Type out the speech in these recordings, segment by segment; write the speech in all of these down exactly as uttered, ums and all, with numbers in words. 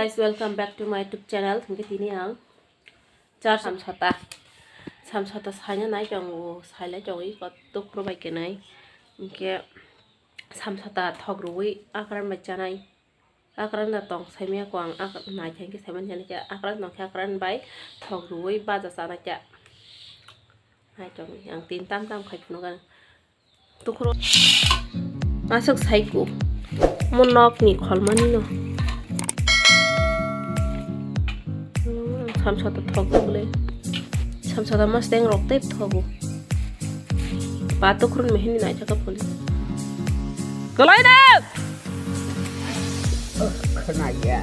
Guys, welcome back to my YouTube channel. Hingke tini ang char samsota, samsota saina nai tongo, sailai tongo, iko tukro bai kenai. Hingke samsota thok rwui akran bai chanai. Akran da tong saimaya ko ang, ak-, nai thangke saiman jani khe akran tong khe akran bai thok rwui baja chanai khe. Nai tong ang tin tam tam khai phunuk ang. Tukhro. Aswk saiko. Mo nokni kholmani no. Samsota thok bole. Samsota mas teng rok tep thogo. Pa tukhron mehini nai thaka phone. Kolai da! Khwnaya.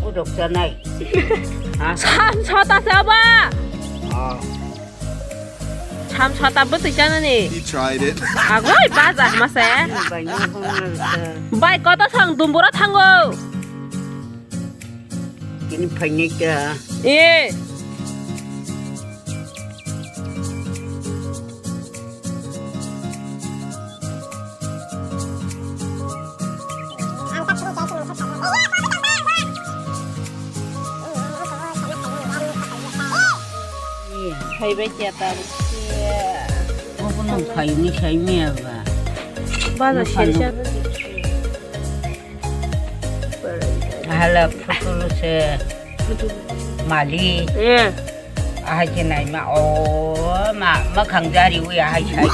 Udok chanai. Ha? Samsota saba. Ah. Samsota bwtwi chanani. He tried it. Agoi baja mase. Bai koto sang dumbura thango. Tini phainai ta. E. Phaibai kya ta. Obo no phaini sai miya ba. Baja no seri phano. Hala photo se mali. Eh. Ahai se nai ma o ma ma khang jari ui ahai sai.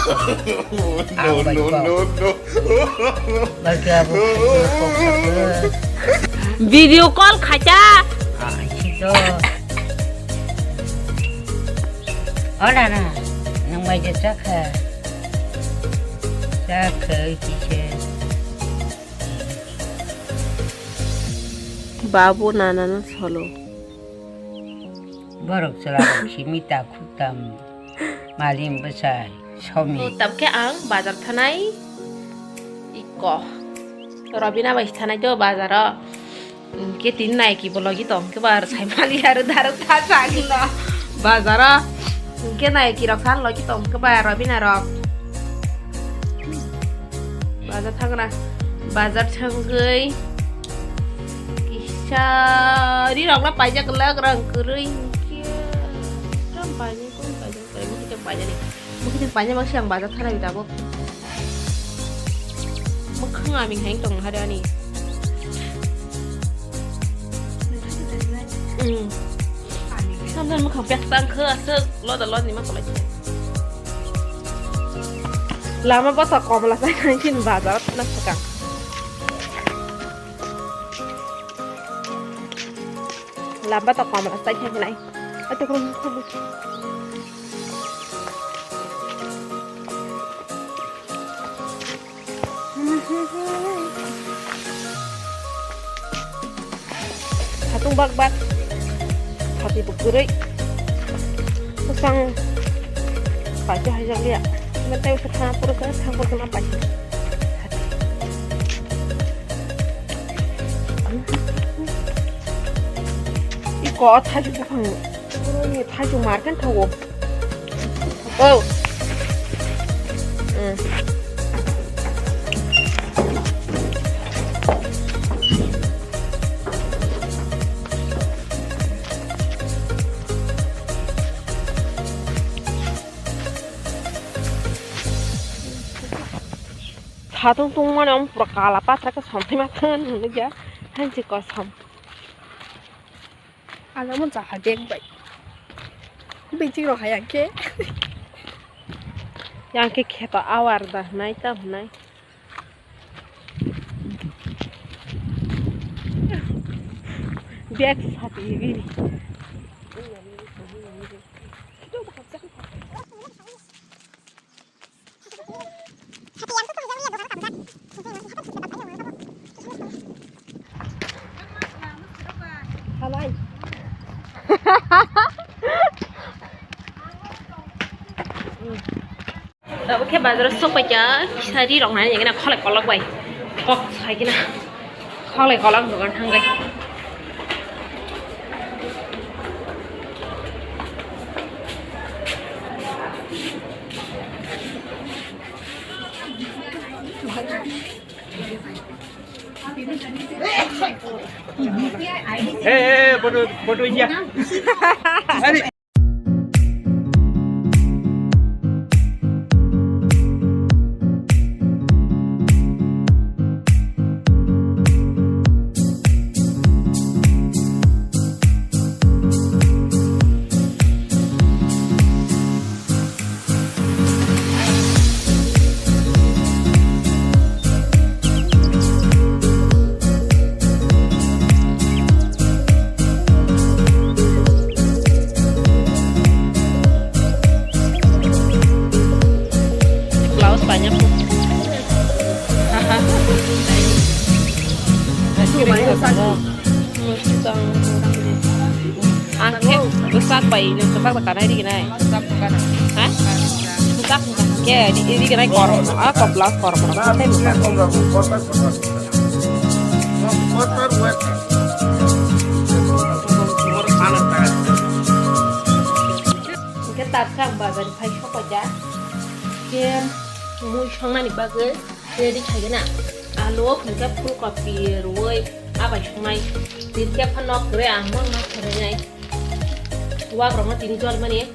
No, no, no, no. Video call khacha. Ah, si to. Hola na. Nang mai je chakha. Chakha ui kise. Babu nanano solo. Borok chwla rok simi ta khuktam malim bwsai somi. Tabkhe ang bazar thanai ikko. Robina bai thanai do bazaro. Hingke tin naiki bo logi tong khe bar sai mali aro daro ta sagino. Bazaro. Hingke naiki rok san logi tong khe bar Robina rok. Bazar thangna, bazar thangwi kisa ri rok la paijak lak rang kwrwi hinkhe tam paini kun paijak paini hinkhe paijani. Mukhe paina mangsi ang bazar thangna tabuk. Mukhang aming haing tong hari ani. Hmm. Samdan mukhang pek tang khe aswk loda lodni ma kolai. Lama bwsa komla sai nai chini bazar na sakang. Lama to komla sai nai. Ato krum krum. Hatung bak bak. Hati bukurui. Kusang. Pacu hajak liya. Nanti usah thang pura sana thang pura sana pacu. Iko thaju bukhang. Pura ni thaju markan thago. Oh. Hmm. Satung tungmani omo pura kala patra khe somthai ma thang nukya hanchi kosom. Ano mon cha ha bag bai. Bechik rok hai ang khe. Yang khe kheto awar da hwnai ta hwnai. Bag sati bini. Halai. Tabuk khe bazar o sok paikha, kisa ri rok nai nangna kholai kolok bai. Kok sai kina. Kholai kolok dogan thangbai. Hey, hey, hey, photo, photo, India. Hey. Blouse banyak tuh. Hahaha. Ang ke besak bai, nang besak tak kanai di kanai. Hah? Besak ke di, di kanai kor, ah, kor blouse kor, kor. Hingke tatkha ang bazar ni phai sokojak. Ke mui songnani bagwi ready khaigena. Alu, hingke phulkopi rwui abai songnai. Hingke phano kwrwi ang mangma khwrwinai. Wakrokno tini jol mani.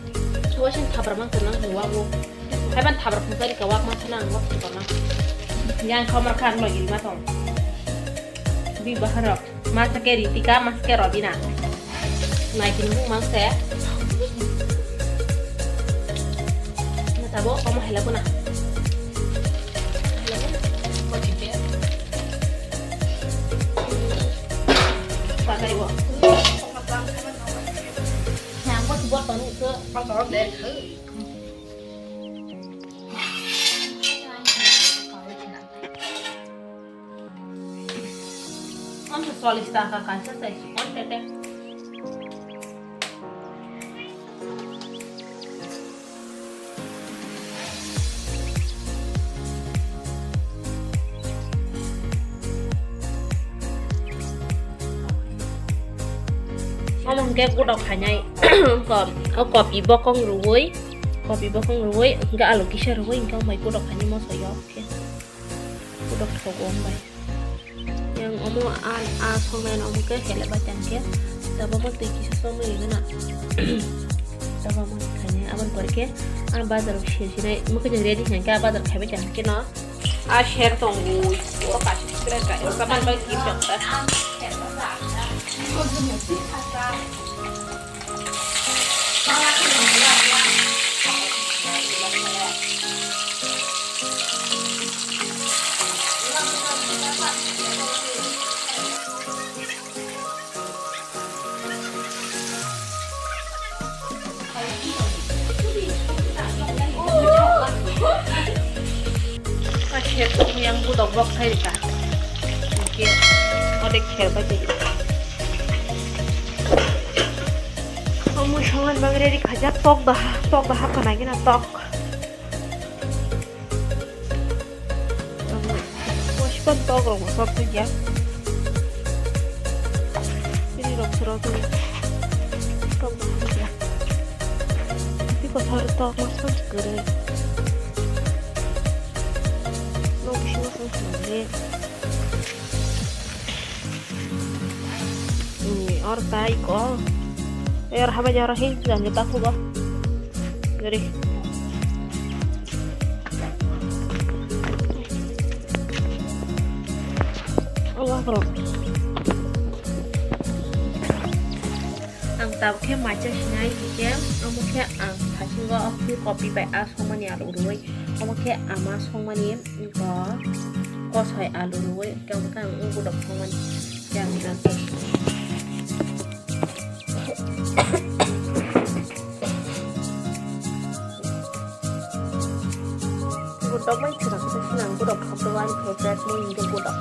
Waising thabra mang kwrwng ang wago. Haiban thabra phungsa rika wak ma sana ang wak kwrwng. Yang khomar khan login ma tong. Bi baharok. Masa ke Ritika, masa ke Robina. Naikin bung mangse. Na tabo, kamu helak na. Helak na. Kau cipir. Pakai bo. Yang kau cipir tonu ke. Kau tahu deh. Ang sa solis taka kaisa sa isi kon tete. Omo hwnkhe gotok khainai, ko-, o kopi bokong rwui, kopi bokong rwui, hwnkhe alu kisa rwui, hwnkhe omo bai gotok khainai moso yok khe. Gotok thogo omo bai. Yang omo a, a songnai no omo khe hele bai tang khe. Tabamo twi kisa songwi rwgana. Tabamo khainai, aboni pore khe a bazar o sirsinai, omo khe ready khaikhe a bazar khaibai tang khe no. A sher tongo, oro kaisa tikra kai, oro kapan bai kim jokta. Kasih yang budok bok saya ka. Oke, ode kher bai tadi. Kamu sangat bang ready khajak tok dah, tok dah apa lagi na tok. Abo, washpan tok rok bo sok thai ya. Ini rok sero tu tok rok ya. Tapi kotor tok mas kan segera. Lo bisi mas kan segera. Ini or tai ko. Or habai jara hin jangan kita kuba. Jadi. Allah bro. Ang tabuk khe macha sinai hingkhe omo khe ang thasingo o phul kopi bai a songmani alu rwui omo khe ama songmani ko kosoi alu rwui hingkhe omo khe ang budok songmani khe ang Budok bai thwrang khe sinang budok khamtwi ani favorite mui hwnkhe budok.